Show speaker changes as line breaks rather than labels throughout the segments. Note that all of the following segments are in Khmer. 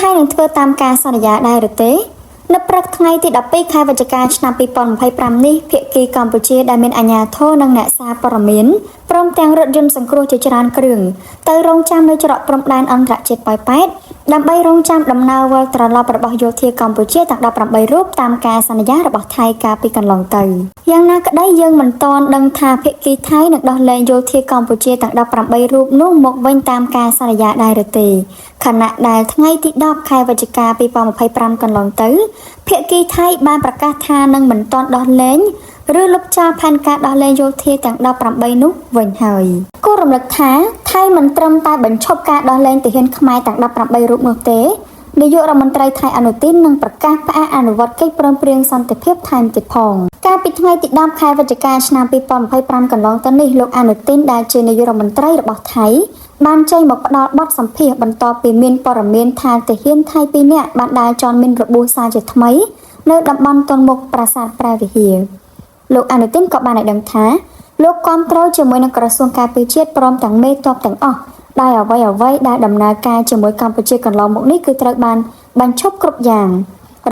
ថៃនឹងធ្វើតាមការសន្យាដែរឬទេនៅព្រឹកថ្ងៃទី12ខែវិច្ឆិកាឆ្នាំ2025នេះភាគីកម្ពុជាដែលមានអាជ្ញាធរនិងអ្នកសារព័ត៌មានព្រមទាំងរថយន្តសង្គ្រោះជាច្រើនគ្រឿងទៅរងចាំនៅច្រកព្រំដែនអន្តរជាតិប៉ោយប៉ែតដើម្បីរងចាំដំណើរវិលត្រឡប់របស់យោធាកម្ពុជាទាំង18រូបតាមការសន្យារបស់ថៃកាលពីកន្លងទៅយ៉ាងណាក្តីយើងមិនទាន់ដឹងថាភាគីថៃនឹងដោះលែងយោធាកម្ពុជាទាំង18រូបនោះមកវិញតាមការសន្យាដែរឬទេខណៈដែលថ្ងៃទី10ខែវិច្ឆិកា2025កន្លងទៅភាគីថៃបានប្រកាសថានឹងមិនទាន់ដោះលែងឬលុបចោលផែនការដោះលែងយោធាទាំង18នោះវិញហើយគួររំលឹកថាថៃមិនត្រឹមតែបញ្ឈប់ការដោះលែងទាហានខ្មែរទាំង18រូបនោះទេនាយករដ្ឋមន្ត្រីថៃអនុទីននឹងប្រកាសផ្អាកអនុវត្តកិច្ចព្រមព្រៀងសន្តិភាពថែមទៀតផងកាលពីថ្ងៃទី10ខែវិច្ឆិកាឆ្នាំ2025កន្លងទៅនេះលោកអនុទីនដែលជានាយករដ្ឋមន្ត្រីរបស់ថៃបានចេញមកផ្ដល់បទសម្ភាសន៍បន្ទាប់ពីមានព័ត៌មានថាទាហានថៃ2នាក់បានដើរចនមានរបួសសារជាថ្មីនៅតំបន់ទល់មុខប្រាសាទព្រះវិហារលោកអនុទីនក៏បានឲ្យដឹងថាលោកគាំទ្រជាមួយនឹងក្រសួងការពារជាតិព្រមទាំងមេទ័ពទាំងអស់ដោយអ្វីអ្វីដែលដំណើរការជាមួយកម្ពុជាកន្លងមកនេះគឺត្រូវបានបញ្ឈប់គ្រប់យ៉ាង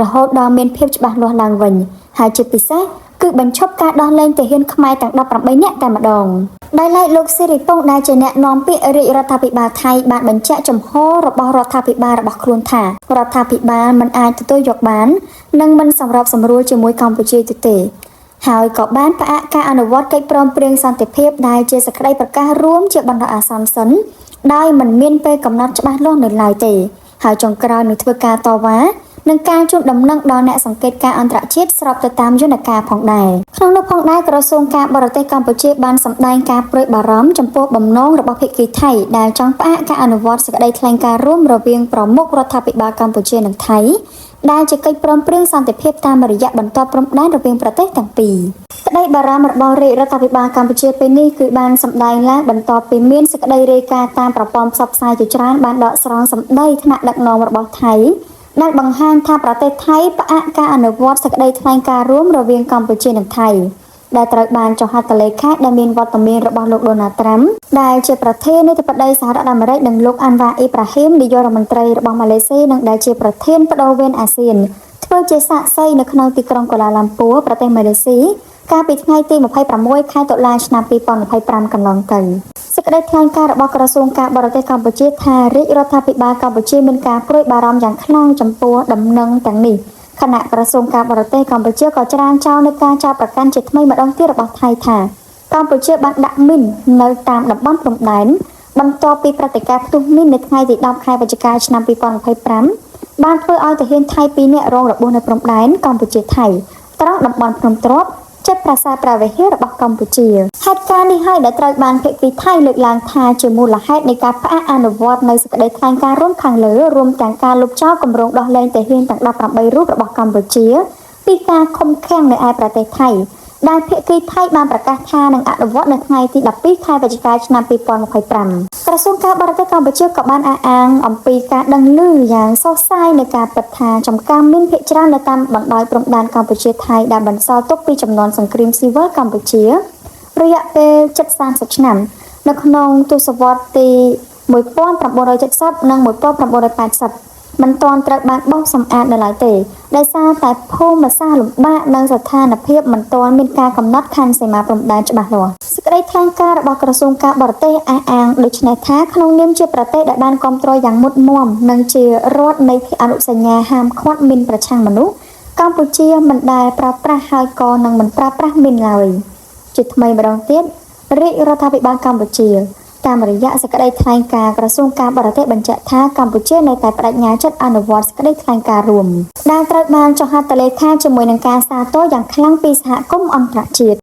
រហូតដល់មានភាពច្បាស់លាស់ឡើងវិញហើយជាពិសេសគឺបញ្ឈប់ការដោះលែងទាហានខ្មែរទាំង18នាក់តែម្ដងដោយឡែកលោកសិរិពង្សដែលជាអ្នកនាំពាក្យរាជរដ្ឋាភិបាលថៃបានបញ្ជាក់ចំហរបស់រដ្ឋាភិបាលរបស់ខ្លួនថារដ្ឋាភិបាលមិនអាចទទួលយកបាននិងមិនសម្របសម្រួលជាមួយកម្ពុជាទេទេហើយក៏បានផ្អាកការអនុវត្តកិច្ចព្រមព្រៀងសន្តិភាពដែលជាសេចក្តីប្រកាសរួមជាបណ្ដោះអាសន្នសិនដោយមិនមានពេលកំណត់ច្បាស់លាស់នៅឡើយទេហើយចុងក្រោយនឹងធ្វើការតវ៉ានិងការជូនដំណឹងដល់អ្នកសង្កេតការណ៍អន្តរជាតិស្របទៅតាមយន្តការផងដែរក្នុងនោះផងដែរក្រសួងការបរទេសកម្ពុជាបានសម្ដែងការព្រួយបារម្ភចំពោះបំណងរបស់ភាគីថៃដែលចង់ផ្អាកការអនុវត្តសេចក្តីថ្លែងការណ៍រួមរវាងប្រមុខរដ្ឋាភិបាលកម្ពុជានិងថៃដែលជាកិច្ចព្រមព្រៀងសន្តិភាពតាមរយៈបន្ទាត់ព្រំដែនរវាងប្រទេសទាំងពីរក្តីបារម្ភរបស់រាជរដ្ឋាភិបាលកម្ពុជាពេលនេះគឺបានសម្ដែងឡើងបន្ទាប់ពីមានសេចក្តីរាយការណ៍តាមប្រព័ន្ធផ្សព្វផ្សាយជាច្រើនបានដកស្រង់សម្ដីថ្នាក់ដឹកនាំរបស់ថៃដែលបង្ហាញថាប្រទេសថៃផ្អាកការអនុវត្តសេចក្តីថ្លែងការណ៍រួមរវាងកម្ពុជានិងថៃដែលត្រូវបានចុះហត្ថលេខាដែលមានវត្តមានរបស់លោកដូណាល់ត្រាំដែលជាប្រធានាធិបតីសហរដ្ឋអាមេរិកនិងលោកអាន់វ៉ាអ៊ីប្រាហ៊ីមនាយករដ្ឋមន្ត្រីរបស់ម៉ាឡេស៊ីនិងដែលជាប្រធានប្តូរវេនអាស៊ានធ្វើជាសាក្សីនៅក្នុងទីក្រុងកូឡាឡាំពួរប្រទេសម៉ាឡេស៊ីកាលពីថ្ងៃទី26ខែតុលាឆ្នាំ2025កន្លងទៅសេចក្តីថ្លែងការណ៍របស់ក្រសួងការបរទេសកម្ពុជាថារាជរដ្ឋាភិបាលកម្ពុជាមានការព្រួយបារម្ភយ៉ាងខ្លាំងចំពោះដំណឹងទាំងនេះខណៈក្រសួងការបរទេសកម្ពុជាក៏ច្រានចោលនៅការចោទប្រកាន់ជាថ្មីម្ដងទៀតរបស់ថៃថាកម្ពុជាបានដាក់មីននៅតាមតំបន់ព្រំដែនបន្ទាប់ពីព្រឹត្តិការណ៍ផ្ទុះមីននៅថ្ងៃទី10ខែវិច្ឆិកាឆ្នាំ2025បានធ្វើឲ្យទាហានថៃ2នាក់រងរបួសនៅព្រំដែនកម្ពុជាថៃត្រង់តំបន់ភ្នំទ្របចិត្តប្រាសាទព្រះវិហាររបស់កម្ពុជាហេតុការណ៍នេះហើយដែលត្រូវបានភាគីថៃលើកឡើងថាជាមូលហេតុនៃការផ្អាកអនុវត្តនៅសេចក្តីថ្លែងការណ៍រួមខាងលើរួមទាំងការលុបចោលគម្រោងដោះលែងទាហានទាំង18រូបរបស់កម្ពុជាពីការឃុំឃាំងនៅឯប្រទេសថៃដែលភាគីថៃបានប្រកាសថានឹងអនុវត្តនៅថ្ងៃទី12ខែវិច្ឆិកាឆ្នាំ2025ក្រសួងការបរទេសកម្ពុជាក៏បានអះអាងអំពីការដឹងឮយ៉ាងសោកសៅនៃការពិតថាចំការមានភាគច្រើននៅតាមបណ្ដោយព្រំដែនកម្ពុជាថៃដែលបន្សល់ទុកពីចំនួនសង្គ្រាមស៊ីវិលកម្ពុជារយៈពេលជិត30ឆ្នាំនៅក្នុងទសវត្សរ៍ទី1970និង1980មិនទាន់ត្រូវបានបោសសម្អាតនៅឡើយទេដោយសារតែភូមិសាស្ត្រលំបាកនិងស្ថានភាពមិនទាន់មានការកំណត់ខណ្ឌសីមាព្រំដែនច្បាស់លាស់សេចក្តីថ្លែងការណ៍របស់ក្រសួងការបរទេសអះអាងដូចនេះថាក្នុងនាមជាប្រទេសដែលបានគ្រប់គ្រងយ៉ាងមុតមមនិងជារដ្ឋនៃអនុសញ្ញាហាមឃាត់មីនប្រឆាំងមនុស្សកម្ពុជាមិនដែលប្រើប្រាស់ហើយក៏នឹងមិនប្រើប្រាស់មីនឡើយជាថ្មីម្ដងទៀតរាជរដ្ឋាភិបាលកម្ពុជាតាមរយៈសេចក្តីថ្លែងការណ៍ក្រសួងការបរទេសបញ្ជាក់ថាកម្ពុជានៅតែបដិញ្ញាចិត្តអនុវត្តសេចក្តីថ្លែងការណ៍រួមដែលត្រូវបានចុះហត្ថលេខាជាមួយនឹងការសាទរយ៉ាងខ្លាំងពីសហគមន៍អន្តរជាតិ។